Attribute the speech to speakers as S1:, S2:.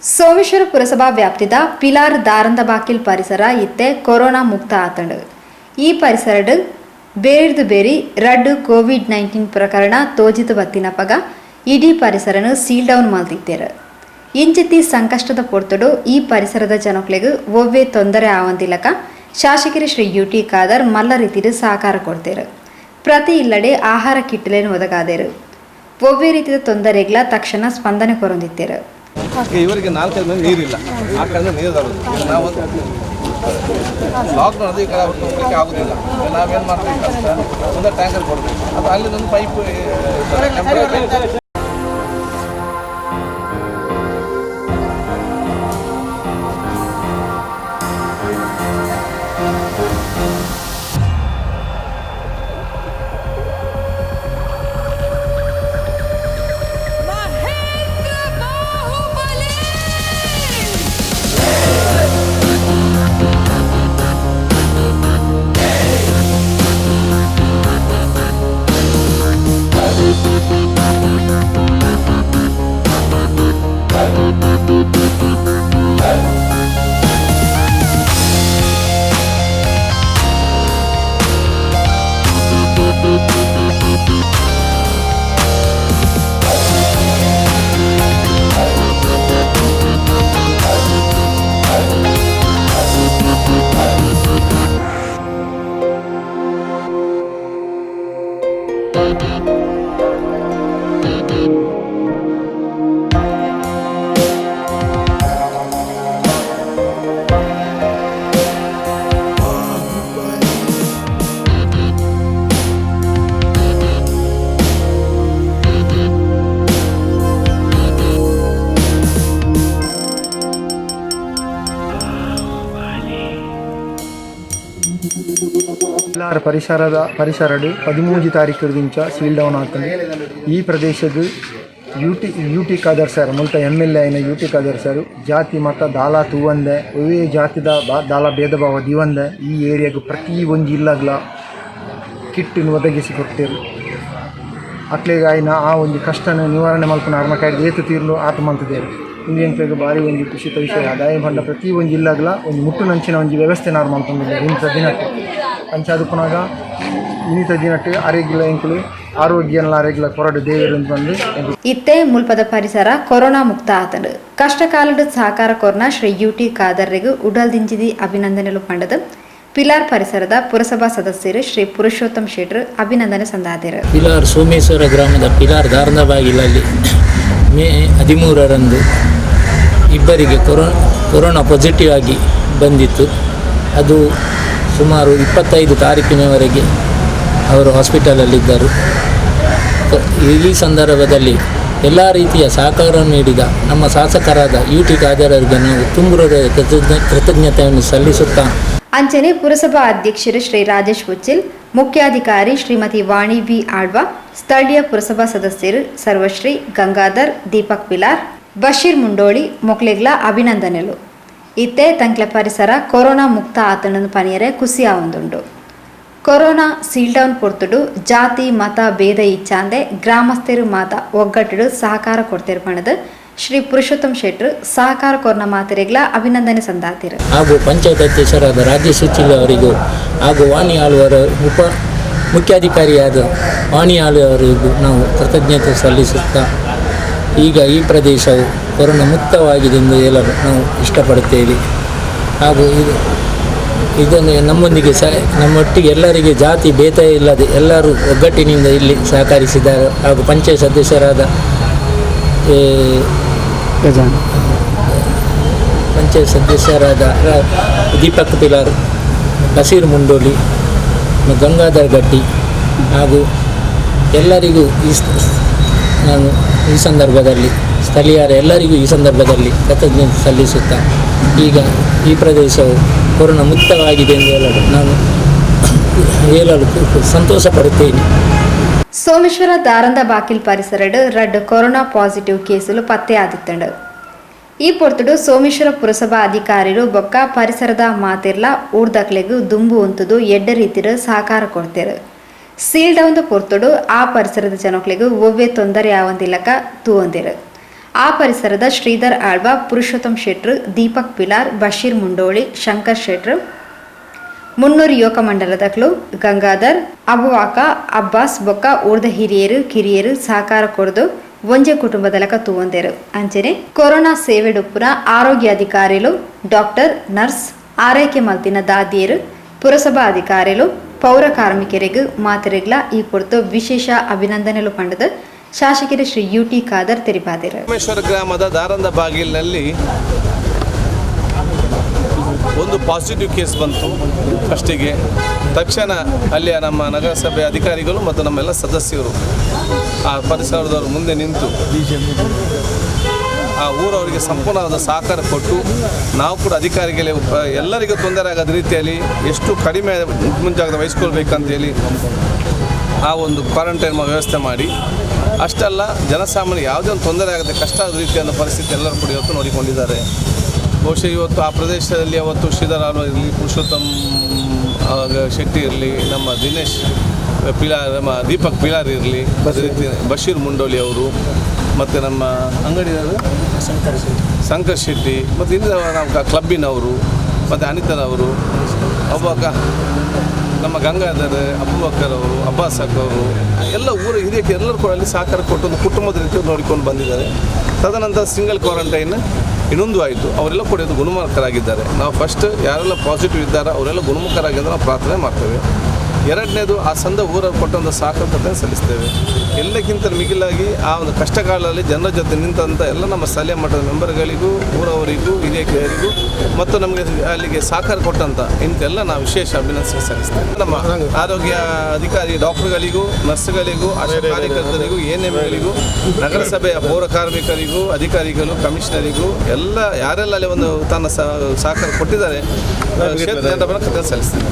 S1: Someshwara ಪುರಸಭಾ ವ್ಯಾಪ್ತಿದ ಪಿಲಾರ್ ದಾರಂದಬಾಕಿಲ್ ಪರಿಸರ ಇತ್ತೆ ಕೊರೋನಾ ಮುಕ್ತ ಆತಂಡು. ಈ ಪರಿಸರಡ್ ಬೇರ್ದು ಬೇರಿ ರಡ್ಡ್ ಕೋವಿಡ್-19 ಪ್ರಕರಣ ತೋಜಿತು ಬತ್ತಿನಪಗ ಇಡೀ ಪರಿಸರನು ಸೀಲ್ ಡೌನ್ ಮಲ್ತಿತ್ತೇರು. ಇಂಚಿತ್ತಿ ಸಂಕಷ್ಟದ ಪೊರ್ತುಡು ಈ ಪರಿಸರದ ಜನಕ್ಲೆಗ್ ಒವ್ವೆ ತೊಂದರೆ ಆವಂದಿಲಕ ಶಾಸಕರು ಶ್ರೀ ಯು ಟಿ ಖಾದರ್ ಮಲ್ಲ ರೀತಿಡ್ ಸಹಕಾರ ಕೊಡ್ತೇರು. ಪ್ರತಿ ಇಲ್ಲಡೆ ಆಹಾರ ಕಿಟ್ಲೆನ್ ಒದಗಾದೇರು. ಒವ್ವೆ ರೀತಿಯ ತೊಂದರೆಗಳ ತಕ್ಷಣ ಸ್ಪಂದನೆ ಕೊರೊಂದಿತ್ತೇರು.
S2: ಇವರಿಗೆ 4 ಮಂದಿ ನೀರಿಲ್ಲ, ಆ ಕಡೆ ನೀರು ಬರೋದು. ನಾವು ಲಾಕ್ಡೌನ್ ಅದು ಈ ಕಡೆ ಅವ್ರು ಹೋಗ್ಲಿಕ್ಕೆ ಆಗೋದಿಲ್ಲ. ನಾವೇನು ಮಾಡ್ಬೇಕಂತ ಒಂದು ಟ್ಯಾಂಕರ್ ಕೊಡಬೇಕು, ಅದು ಅಲ್ಲಿ ಒಂದು ಪೈಪ್.
S3: ಮಹೇಂದ್ರ ಬಾಹುಬಲಿ.
S4: ಪಿಲಾರ್ ಪರಿಸರದ ಪರಿಸರಡು 13 ತಾರೀಕು ಸೀಲ್ ಡೌನ್ ಆಗ್ತದೆ. ಈ ಪ್ರದೇಶದ U T Khader sir ಮುಲ್ತ M L A ಆಯಿನ U T Khader sir ಜಾತಿ ಮತ ದಾಲ ತೂವಂದೆ ಒವ್ವೇ ಜಾತಿದ ದಾಲ ಭೇದ ಭಾವ ದೀವಂದೆ ಈ ಏರಿಯಾಗ್ ಪ್ರತಿ ಒಂಜಿ ಇಲ್ಲಗ್ಲ ಕಿಟ್ಟಿನ ಒದಗಿಸಿ ಕೊಡ್ತೇರು. ಅಕ್ಲೆಗ್ ಆಯಿನ ಆ ಒಂಜಿ ಕಷ್ಟನ ನಿವಾರಣೆ ಮಲ್ಪುನ ಅರ್ನ ಕೈಡ್ ಏತು ತೀರ್ಲು ಆತ ಮಲ್ತುದೆರ್. ಉಂದು ಎಂಕ್ಲೆಗ್ ಬಾರಿ ಒಂಜಿ ಖುಷಿತ ವಿಷಯ. ದಾಯೆ ಪಂಡ ಪ್ರತಿ ಒಂಜಿ ಇಲ್ಲಗ್ಲ ಒಂಜಿ ಮುಟ್ಟುನಂಚಿನ ಒಂಜಿ ವ್ಯವಸ್ಥೆ ನಾರ್ ಮಲ್ತೊಂದುಲ್ಲೆರ್ ಇಂಚ ದಿನಟ್. ಅಂಚಾದ್ ಉಪ್ಪುನಗ ಇನಿತ ದಿನಟ್ ಅರೆಗ್ಲ ಎಂಕುಲು ಆರೋಗ್ಯನ್ಲ ಅರೆಗ್ಲ ಕೊರಡು ದೇವೆರ್ ಪಂದ್.
S1: ಇತ್ತೆ ಮುಲ್ಪದ ಪರಿಸರ ಕೊರೋನಾ ಮುಕ್ತ ಆತಂಡು. ಕಷ್ಟ ಕಾಲಡ್ ಸಹಕಾರ ಕೊರ್ನ ಶ್ರೀ ಯು ಟಿ ಖಾದರ್ರೆಗ್ ಉಡಲ್ ದಿಂಜಿದಿ ಅಭಿನಂದನೆಲು ಪಂಡದು ಪಿಲಾರ್ ಪರಿಸರದ ಪುರಸಭಾ ಸದಸ್ಯರು ಶ್ರೀ ಪುರುಷೋತ್ತಮ್ ಶೆಟ್ರು ಅಭಿನಂದನೆ ಸಂದಾದೆರು.
S5: ಪಿಲಾರ್ ಸೋಮೇಶ್ವರ ಗ್ರಾಮದ ಪಿಲಾರ್ ದಾರಂದಬಾಗಿಲಲ್ಲಿ ಮೇ 13ರಂದು ಇಬ್ಬರಿಗೆ ಕೊರೋನಾ ಪಾಸಿಟಿವ್ ಆಗಿ ಬಂದಿತ್ತು. ಅದು ಸುಮಾರು 25 ತಾರೀಕಿನವರೆಗೆ ಅವರು ಹಾಸ್ಪಿಟಲಲ್ಲಿದ್ದರು. ಈ ಸಂದರ್ಭದಲ್ಲಿ ಎಲ್ಲ ರೀತಿಯ ಸಹಕಾರ ನೀಡಿದ ನಮ್ಮ ಶಾಸಕರಾದ ಯು ಟಿ ಖಾದರ್ ಅವರಿಗೆ ನಾವು ತುಂಬು ಹೃದಯದ ಕೃತಜ್ಞತೆಯನ್ನು ಸಲ್ಲಿಸುತ್ತಾ,
S1: ಅಂಚನೆ ಪುರಸಭಾ ಅಧ್ಯಕ್ಷರು ಶ್ರೀ ರಾಜೇಶ್ ಉಚ್ಚಿಲ್, ಮುಖ್ಯಾಧಿಕಾರಿ ಶ್ರೀಮತಿ ವಾಣಿ ವಿ ಆಳ್ವ, ಸ್ಥಳೀಯ ಪುರಸಭಾ ಸದಸ್ಯರು ಸರ್ವಶ್ರೀ ಗಂಗಾಧರ್, ದೀಪಕ್ ಪಿಲಾರ್, ಬಶೀರ್ ಮುಂಡೋಳಿ ಮೊಕ್ಲೆಗ್ಲ ಅಭಿನಂದನೆಲು. ಇತ್ತೆ ತಂಕ್ಲೆ ಪರಿಸರ ಕೊರೋನಾ ಮುಕ್ತ ಆತನನ್ನು ಪನಿಯರೆ ಖುಷಿ ಆವೊಂದುಂಡು. Corona seal down ಪೊರ್ತುಡು ಜಾತಿ ಮತ ಭೇದ ಇಚ್ಚಾಂದೆ ಗ್ರಾಮಸ್ಥರು ಮಾತ ಒಗ್ಗಟ್ಟುಡು ಸಹಕಾರ ಕೊಡ್ತೇರು ಪಣದು ಶ್ರೀ ಪುರುಷೋತ್ತಮ್ ಶೆಟ್ರು ಸಹಕಾರ ಕೊರ್ನ ಮಾತೆರೆಗ್ಲ ಅಭಿನಂದನೆ ಸಂದಾತಿರು.
S5: ಹಾಗೂ ಪಂಚಾಯತ್ ಅಧ್ಯಕ್ಷರಾದ ರಾಜೇಶ್ ಉಚ್ಚಿಲ್ ಅವರಿಗೂ ಹಾಗೂ ವಾಣಿ ಆಳ್ವರ ಉಪ ಮುಖ್ಯಾಧಿಕಾರಿಯಾದ ವಾಣಿ ಆಳ್ವ ಅವರಿಗೂ ನಾವು ಕೃತಜ್ಞತೆ ಸಲ್ಲಿಸುತ್ತಾ, ಈಗ ಈ ಪ್ರದೇಶವು ಕೊರೋನಾ ಮುಕ್ತವಾಗಿದೆ ಎಂದು ಹೇಳಲು ನಾವು ಇಷ್ಟಪಡುತ್ತೇವೆ. ಹಾಗೂ ಇದನ್ನು ನಮ್ಮೊಂದಿಗೆ ನಮ್ಮೊಟ್ಟಿಗೆ ಎಲ್ಲರಿಗೆ ಜಾತಿ ಭೇದ ಇಲ್ಲದೆ ಎಲ್ಲರೂ ಒಗ್ಗಟ್ಟಿನಿಂದ ಇಲ್ಲಿ ಸಹಕರಿಸಿದ್ದಾರೆ. ಹಾಗೂ ಪಂಚಾಯತ್ ಸದಸ್ಯರಾದ ಪಂಚಾಯತ್ ಸದಸ್ಯರಾದ ದೀಪಕ್ ಪಿಲಾರ್, ಬಸೀರ್ ಮುಂಡೋಲಿ, ಗಂಗಾಧರ್ ಗಡ್ಡಿ ಹಾಗೂ ಎಲ್ಲರಿಗೂ ನಾನು ಈ ಸಂದರ್ಭದಲ್ಲಿ ಸ್ಥಳೀಯರ ಎಲ್ಲರಿಗೂ ಈ ಸಂದರ್ಭದಲ್ಲಿ ಕೃತಜ್ಞತೆ ಸಲ್ಲಿಸುತ್ತಾ, ಈಗ ಈ ಪ್ರದೇಶವು ಕೊರೋನಾ ಮುಕ್ತವಾಗಿದೆ ಎಂದು ಹೇಳಲು ನಾನು ಹೇಳಲು ಸಂತೋಷ ಪಡುತ್ತೇನೆ.
S1: ಸೋಮೇಶ್ವರ ದಾರಂದ ಬಾಕಿಲ್ ಪರಿಸರಡ್ ರಡ್ಡ್ ಕೊರೋನಾ ಪಾಸಿಟಿವ್ ಕೇಸುಲು ಪತ್ತೆ ಆದಿತ್ತಂಡು. ಈ ಪೊರ್ತುಡು ಸೋಮೇಶ್ವರ ಪುರಸಭಾ ಅಧಿಕಾರಿಲು ಬೊಕ್ಕ ಪರಿಸರದ ಮಾತಿರ್ಲ ಊರ್ದಕ್ಲೆಗ್ ದುಂಬು ಉಂತುದು ಎಡ್ಡೆ ರೀತಿಡ್ ಸಹಕಾರ ಕೊಡ್ತೇರು. ಸೀಲ್ ಡೌನ್ ಪೊರ್ತುಡು ಆ ಪರಿಸರದ ಜನಕ್ಲೆಗ್ ಒವ್ವೆ ತೊಂದರೆ ಆವಂದಿಲ್ಲಕ ತೂವೊಂದೆರ್. ಆ ಪರಿಸರದ ಶ್ರೀಧರ್ ಆಳ್ವ, ಪುರುಷೋತ್ತಮ್ ಶೆಟ್ರು, ದೀಪಕ್ ಪಿಲಾರ್, ಬಶೀರ್ ಮುಂಡೋಳಿ, ಶಂಕರ್ ಶೆಟ್ರು, ಮುನ್ನೂರು ಯುವಕ ಮಂಡಲದಕ್ಲು ಗಂಗಾಧರ್, ಅಬುವಾಕ, ಅಬ್ಬಾಸ್ ಬೊಕ್ಕ ಊರ್ದ ಹಿರಿಯರು ಕಿರಿಯರು ಸಹಕಾರ ಕೊರ್ದು ಒಂಜೆ ಕುಟುಂಬದಲಕ ತೂವಂದೆರು. ಅಂಚನೆ ಕೊರೋನಾ ಸೇವೆಡುಪ್ಪುನ ಆರೋಗ್ಯ ಅಧಿಕಾರಿಲು, ಡಾಕ್ಟರ್, ನರ್ಸ್, ಆರೈಕೆ ಮಲ್ತಿನ ದಾದಿಯರು, ಪುರಸಭಾ ಅಧಿಕಾರಿಲು, ಪೌರ ಕಾರ್ಮಿಕರಿಗೂ ಮಾತೆರೆಗ್ಲ ಈ ಪೊರ್ತು ವಿಶೇಷ ಅಭಿನಂದನೆಲು ಪಂಡದು ಶಾಸಕರು ಶ್ರೀ ಯು ಟಿ ಖಾದರ್ ತೆರಿಪಾದರು.
S2: ರಾಮೇಶ್ವರ ಗ್ರಾಮದ ದಾರಂದ ಬಾಗಿಲಿನಲ್ಲಿ ಒಂದು ಪಾಸಿಟಿವ್ ಕೇಸ್ ಬಂತು ಫಸ್ಟಿಗೆ. ತಕ್ಷಣ ಅಲ್ಲಿಯ ನಮ್ಮ ನಗರಸಭೆ ಅಧಿಕಾರಿಗಳು ಮತ್ತು ನಮ್ಮೆಲ್ಲ ಸದಸ್ಯರು, ಆ ಪರಿಸರದವರು ಮುಂದೆ ನಿಂತು ಆ ಊರವರಿಗೆ ಸಂಪೂರ್ಣವಾದ ಸಹಕಾರ ಕೊಟ್ಟು, ನಾವು ಕೂಡ ಅಧಿಕಾರಿಗಳಿಗೆ ಎಲ್ಲರಿಗೂ ತೊಂದರೆ ಆಗದ ರೀತಿಯಲ್ಲಿ ಎಷ್ಟು ಕಡಿಮೆ ಮುಂಜಾಗ್ರತೆ ವಹಿಸ್ಕೊಳ್ಬೇಕಂತೇಳಿ ಆ ಒಂದು ಕ್ವಾರಂಟೈನ್ ವ್ಯವಸ್ಥೆ ಮಾಡಿ, ಅಷ್ಟಲ್ಲ, ಜನಸಾಮಾನ್ಯ ಯಾವುದೇ ಒಂದು ತೊಂದರೆ ಆಗದೆ ಕಷ್ಟ ಆದ ರೀತಿಯ ಪರಿಸ್ಥಿತಿ ಎಲ್ಲರೂ ಕೂಡ ಇವತ್ತು ನೋಡಿಕೊಂಡಿದ್ದಾರೆ. ಬಹುಶಃ ಇವತ್ತು ಆ ಪ್ರದೇಶದಲ್ಲಿ ಅವತ್ತು ಶ್ರೀಧರ್ ಆಳ್ವ ಇರಲಿ, ಪುರುಷೋತ್ತಮ್ ಶೆಟ್ಟಿ ಇರಲಿ, ನಮ್ಮ ದಿನೇಶ್ ಪಿಲಾರ್, ನಮ್ಮ ದೀಪಕ್ ಪಿಲಾರ್ ಇರಲಿ, ಅದೇ ರೀತಿ ಬಶೀರ್ ಮುಂಡೋಲಿ ಅವರು ಮತ್ತು ನಮ್ಮ ಅಂಗಡಿಯವರು ಶಂಕರ್ ಶೆಟ್ಟಿ ಮತ್ತು ಇನ್ನು ನಮ್ಮ ಕ್ಲಬ್ಬಿನವರು ಮತ್ತು ಅನಿತನವರು, ಅಬ್ಬಕ್ಕ ನಮ್ಮ ಗಂಗಾಧರ್, ಅಬೂಬಕ್ಕರ್ ಅವರು, ಅಬ್ಬಾಸ್ ಅವರು, ಎಲ್ಲ ಊರ ಹಿರಿಯಕ್ಕೆ ಎಲ್ಲರೂ ಕೂಡ ಅಲ್ಲಿ ಸಹಕಾರ ಕೊಟ್ಟು ಒಂದು ಕುಟುಂಬದ ರೀತಿ ನೋಡಿಕೊಂಡು ಬಂದಿದ್ದಾರೆ. ತದನಂತರ ಸಿಂಗಲ್ ಕ್ವಾರಂಟೈನ್ ಇನ್ನೊಂದು ಆಯಿತು. ಅವರೆಲ್ಲ ಕೂಡ ಇದು ಗುಣಮುಖರಾಗಿದ್ದಾರೆ. ನಾವು ಫಸ್ಟ್ ಯಾರೆಲ್ಲ ಪಾಸಿಟಿವ್ ಇದ್ದಾರೋ ಅವರೆಲ್ಲ ಗುಣಮುಖರಾಗಿದ್ದರೆ ನಾವು ಪ್ರಾರ್ಥನೆ ಮಾಡ್ತೇವೆ. ಎರಡನೇದು, ಆ ಸಂದ ಊರ ಕೊಟ್ಟಂಥ ಸಹಕಾರತೆ ಸಲ್ಲಿಸ್ತೇವೆ. ಎಲ್ಲಕ್ಕಿಂತ ಮಿಗಿಲಾಗಿ ಆ ಒಂದು ಕಷ್ಟಕಾಲದಲ್ಲಿ ಜನರ ಜೊತೆ ನಿಂತಂಥ ಎಲ್ಲ ನಮ್ಮ ಸ್ಥಳೀಯ ಮಟ್ಟದ ಮೆಂಬರ್ಗಳಿಗೂ, ಊರವರಿಗೂ, ಹಿರಿಯರಿಗೂ ಮತ್ತು ನಮಗೆ ಅಲ್ಲಿಗೆ ಸಹಕಾರ ಕೊಟ್ಟಂಥ ಇಂತೆಲ್ಲ ನಾವು ವಿಶೇಷ ಅಭಿನಂದನೆ ಸಲ್ಲಿಸ್ತೇವೆ. ನಮ್ಮ ಆರೋಗ್ಯ ಅಧಿಕಾರಿ ಡಾಕ್ಟರ್ಗಳಿಗೂ, ನರ್ಸ್ಗಳಿಗೂ, ಆಶಾ ಕಾರ್ಯಕರ್ತರಿಗೂ, ಎನ್ಎಂಗಳಿಗೂ, ನಗರಸಭೆಯ ಪೌರ ಕಾರ್ಮಿಕರಿಗೂ, ಅಧಿಕಾರಿಗಳು, ಕಮಿಷನರಿಗೂ, ಎಲ್ಲ ಯಾರೆಲ್ಲ ಅಲ್ಲಿ ಒಂದು ತನ್ನ ಸಹಕಾರ ಕೊಟ್ಟಿದ್ದಾರೆ, ಕ್ಷೇತ್ರ ಜನರ ಪರ ಕೃತಜ್ಞತೆ ಸಲ್ಲಿಸ್ತೇನೆ.